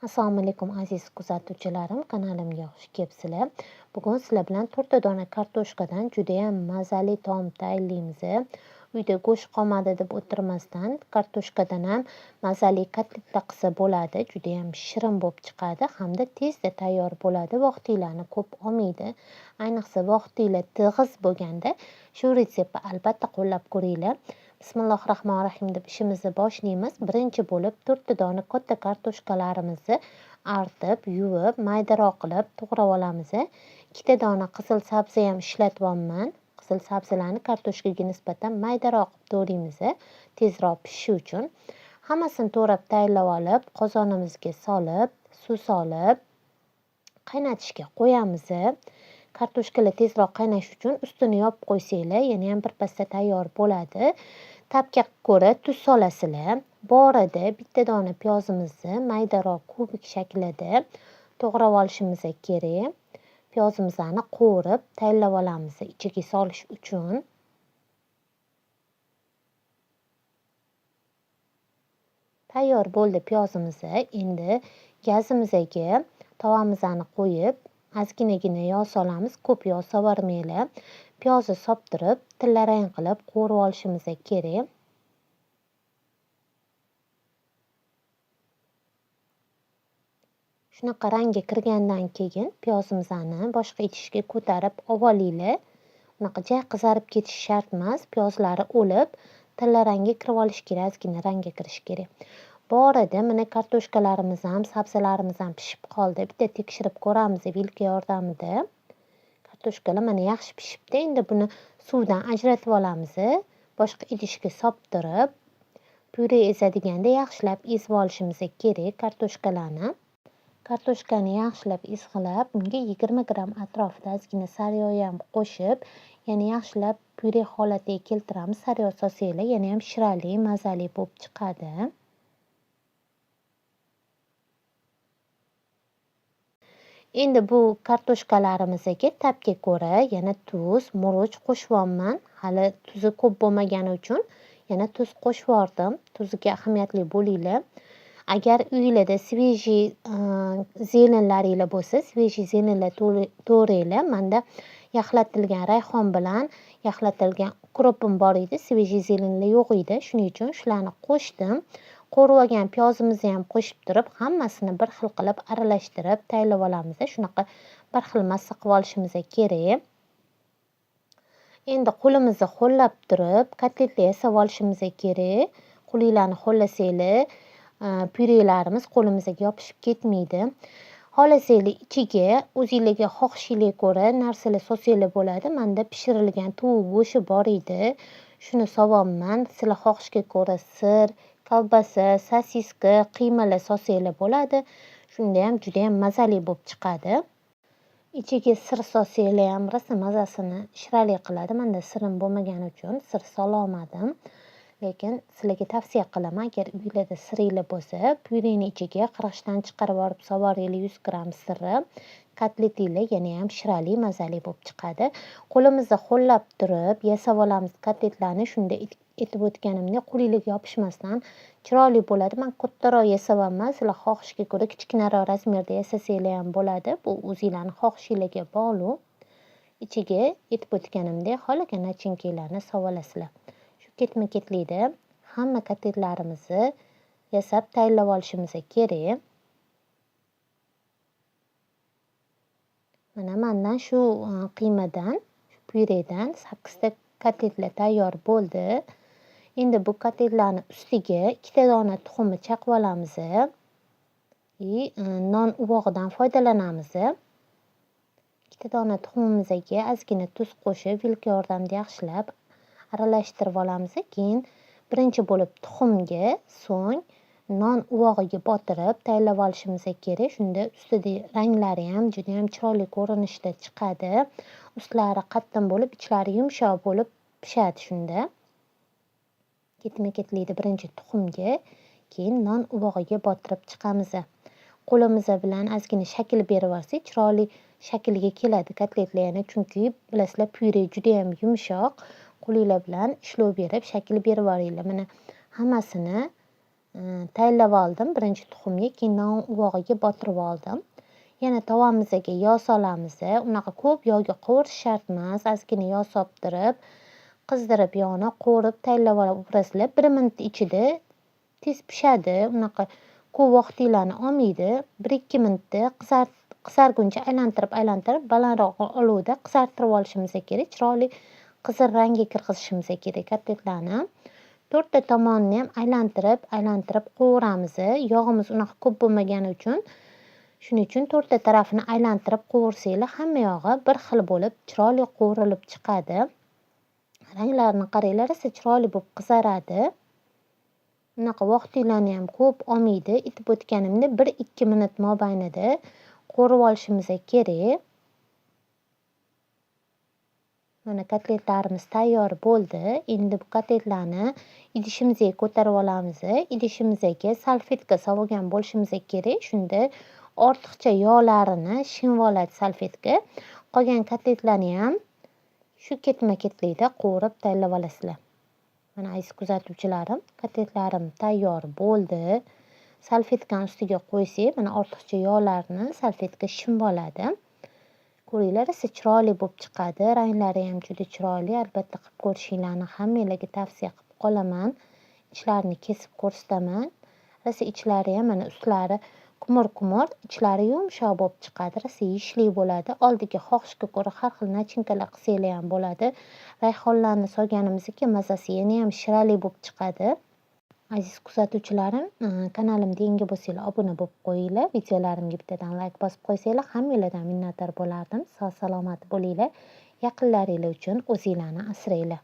Assalomu alaykum aziz kuzatuvchilarim, kanalimga xush kelibsizlar. Bugun sizlar bilan 4 dona kartoshkadan juda ham mazali taom tayyorlaymiz. Uyda go'sht qolmadi deb o'tirmasdan kartoshkadan ham mazali kotletlar qilsa bo'ladi. Juda ham shirin bo'lib chiqadi hamda tezda tayyor bo'ladi. Vaqtinglarni ko'p olmaydi. Ayniqsa vaqtinglar tig'iz bo'lganda shu retseptni albatta qo'llab ko'ringlar. Bismillahirrohmanirrohim deb ishimizni boshlaymiz. Birinchi bo'lib 4 dona katta kartoshkalarimizni artib, yuvib, maydaroq qilib to'g'rab olamiz. 2 dona qizil sabzi ham ishlatyapman. Qizil sabzilarni kartoshkaga nisbatan maydaroq qilib to'g'raymiz, tezroq pishishi uchun. Hammasini to'g'rab tayyorlab olib, qozonimizga solib, suv solib, qaynatishga qo'yamiz. Kartoshkalar tezroq qaynashi uchun ustini yopib qo'ysanglar, yana ham birpasda tayyor bo'ladi. Ta'bga ko'ra tuz solasizlar. Bu orada bitta dona piyozimizni maydaroq kubik shaklida to'g'rab olishimiz kerak. Piyozimizni qovurib tayyorlab olamiz ichiga solish uchun. Tayyor bo'ldi piyozimiz. Endi gazimizga tovamizni qo'yib, ozginagina yog' solamiz. Ko'p yog' solvormanglar. Piyozni soptirib, tillarang qilib qovurib olishimiz kerak. Shunaqa rangga kirgandan keyin piyozimizni boshqa idishga ko'tarib olinglar. Unaqa ja qizarib ketishi shart emas. Piyozlari o'lib, tilla rangga kirib olishi kerak, ozgina rangga kirishi kerak. Bu orada mana kartoshkalarimiz ham, sabzilarimiz ham pishib qoldi. Bitta tekshirib ko'ramiz vilka yordamida. Kartoshkalar mana yaxshi pishibdi. Endi buni suvdan ajratib olamiz. Boshqa idishga soptirib, pyure ezadiganda yaxshilab ezib olishimiz kerak kartoshkalarni. Kartoshkani yaxshilab ezg'ilab, unga 20 gramm atrofida ozgina sariyog' ham qo'shib, yana yaxshilab pyure holatiga keltiramiz. Sariyog' solsanglar yana ham shirali, mazali bo'lib chiqadi. Endi bu kartoshkalarimizga ta'bga ko'ra yana tuz, murch qo'shyapman. Hali tuzi ko'p bo'lmagani uchun yana tuz qo'shvordim. Tuziga ahamiyatli bo'linglar. Agar uylarda svejiy zelenlaringlar bo'lsa, svejiy zelenlar to'g'ringlar. Menda yaxlatilgan rayhon bilan yaxlatilgan ukropim bor edi, svejiy zelenlar yo'q edi. Shuning uchun shularni qo'shdim. Qovurib olgan piyozimizni ham qo'shib turib, hammasini bir xil qilib aralashtirib tayyorlab olamiz. Shunaqa bir xil massa qilib olishimiz kerak. Endi qo'limizni ho'llab turib, kotletlar yasab olishimiz kerak. Qo'linglarni ho'llasanglar, pyurelarimiz qo'limizga yopishib ketmaydi. Xohlasanglar ichiga o'zinglarga xohishinglarga ko'ra narsalar solsanglar bo'ladi. Menda pishirilgan tovuq go'shti bor edi. Shuni solyapman. Sizlar xohishga ko'ra sir, kolbasa, sosiska, qiymalar solsanglar bo'ladi. Shunda ham juda ham mazali bo'lib chiqadi. Ichiga sir solsanglar ham rosa mazasini shirali qiladi. Menda sirim bo'lmagani uchun sir sololmadim. Lekin sizlarga tavsiya qilaman, agar uylarda siringlar bo'lsa, pyureni ichiga qirg'ichdan chiqarib olib solvoringlar 100 gramm sirni, kotletinglar yana ham shirali, mazali bo'lib chiqadi. Qo'limizda ho'llab turib yasab olamiz kotletlarni. Shunda aytib o'tganimdek, qo'linglarga yopishmasdan chiroyli bo'ladi. Men kattaroq yasavyapman. Sizlar xohishga ko'ra kichkinaroq razmerda yasasanglar ham bo'ladi. Bu o'zinglarning xohishinglarga bog'liq. Ichiga aytib o'tganimdek, xohlagan nachinkalarni solib. Shu ketma-ketlikda hamma kotletlarimizni yasab tayyorlab olishimiz kerak. Mana mendan shu qiymadan, shu pyuredan 8 ta kotletlar tayyor bo'ldi. Endi bu kotletlarni ustiga 2 dona tuxumni chaqib olamiz. Non uvog'idan foydalanamiz. 2 dona tuxumimizga ozgina tuz qo'shib, vilka yordamida yaxshilab aralashtirib olamiz. Keyin birinchi bo'lib tuxumga, so'ng non uvog'iga botirib tayyorlab olishimiz kerak. Shunda ustida ranglari ham juda ham chiroyli ko'rinishda chiqadi. Ustlari qattiq bo'lib, ichlari yumshoq bo'lib pishadi shunda. Ketma-ketlikda birinchi tuxumga, keyin non uvog'iga botirib chiqamiz. Qo'limiz bilan ozgina shakl berib olsak, chiroyli shaklga keladi kotletlar yana, chunki bilasizlar, pyure juda ham yumshoq. Qo'linglar bilan ishlov berib, shakl berib yuboringlar. Mana hammasini Tayyorlab oldim birinchi tuxumga, keyin non uvog'iga botirib oldim. Yana tovamizga yog' solamiz. Unaqa ko'p yog'ga qovurish shart emas. Ozgina yog' solib turib, qizdirib yog'ni qovurib tayyorlab olaverasizlar. 1 minut ichida tez pishadi. Unaqa ko'p vaqtinglarni olmaydi. 1-2 minutda qizarguncha aylantirib, balandroq olovda qizartirib olishimiz kerak. Chiroyli qizil rangga kirgizishimiz kerak kotletlarni. To'rtta tomonini ham aylantirib qovuramiz. Yog'imiz unaqa ko'p bo'lmagani uchun, shuning uchun to'rtta tarafini aylantirib qovursanglar, hamma yog'i bir xil bo'lib, chiroyli qovurilib chiqadi. Ranglarini qaranglar, rosa chiroyli bo'lib qizaradi. Unaqa vaqtinglarni ham ko'p olmaydi. Aytib o'tganimdek, 1-2 minut mobaynida qovurib olishimiz kerak. Mana kotletlarimiz tayyor bo'ldi. Endi bu kotletlarni idishimizga ko'tarib olamiz. Idishimizga salfetka solgan bo'lishimiz kerak. Shunda ortiqcha yog'larini shimib oladi salfetka. Qolgan kotletlarni ham shu ketma-ketlikda qovurib tayyorlab olasizlar. Mana aziz kuzatuvchilarim, kotletlarim tayyor bo'ldi. Salfetkani ustiga qo'ysak, mana ortiqcha yog'larni salfetka shimib oladi. Ko'ringlar, rosa chiroyli bo'lib chiqadi. Ranglari ham juda chiroyli. Albatta qilib ko'rishinglarni hammanglarga tavsiya qilib qolaman. Ichlarini kesib ko'rsataman. Rosa ichlari ham mana ustlari kumur-kumur, ichlari yumshoq bo'lib chiqadi. Rosa yeyishli bo'ladi. Oldiga xohishga ko'ra har xil nachinkalar qilsanglar ham bo'ladi. Rayhonlarni solganimizga mazasi yana ham shirali bo'lib chiqadi. Aziz kuzatuvchilarim, kanalimga yangi bo'lsanglar obuna bo'lib qo'yinglar. Videolarimga bittadan like bosib qo'ysanglar, hammanglardan minnatdor bo'lardim. Sog' salomat bo'linglar. Yaqinlaringlar uchun o'zinglarni asranglar.